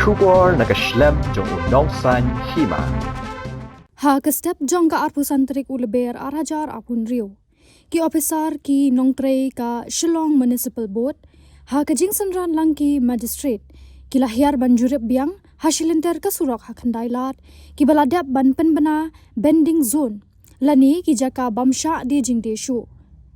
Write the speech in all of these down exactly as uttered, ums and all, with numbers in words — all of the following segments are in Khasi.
Khubor na ka shlem jong u nongsan hima. Ha ka step jong ka arphew san tarik u Lber arhajar arphew hynriew, ki ophisar ki nongtrei ka Shillong Municipal Board, ha ka jingsynran lang ki magistrate, ki la hiar ban jurip biang ha shilynter ka surok ha Khyndai Lad, kiba la dep ban pynbna bending zone, lane ki jaka bym shah die jingdie shuh.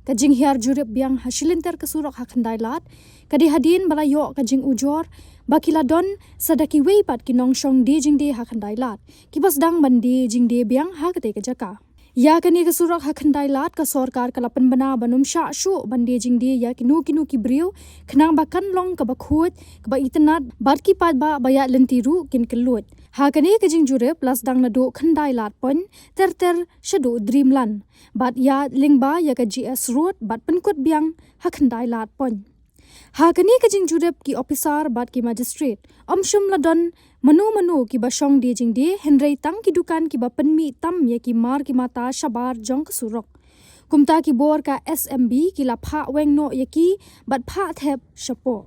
Ka jinghiar jurip biang ha shilynter ka surok ha Khyndai Lad ka dei hadien ba la ïoh ka jingujor ba ki la don sa da kiwei pat ki nongshong die jingdie ha Khyndai Lad, kiba sdang ban die jingdie biang ha katei ka jaka. Ïa kane ka surok ha Khyndai Lad, ka sorkar ka la pynbna ban ym shah shuh ban die jingdie ïa kino kino ki briew, khnang ba kan long kaba khuid, kaba itynnad, bad ki paidbah ba ïaid lynti ruh kin kylluid. Ha kane ka jingjurip la sdang naduh Khyndai Lad Point ter ter shaduh Dreamland, bad ïaid lyngba ïa ka G S Road bad pynkut biang ha Khyndai Lad Point. Ha kane ka jingjurip, ki ophisar bad ki magistrate ym shym la don mano mano kiba shong die jingdie, hynrei tang ki dukan kiba pynmih tam ïa ki mar ki mata shabar jong ka surok. Kumta ki bor ka S M B ki la phah weng noh ïa ki bad phah thep shapoh.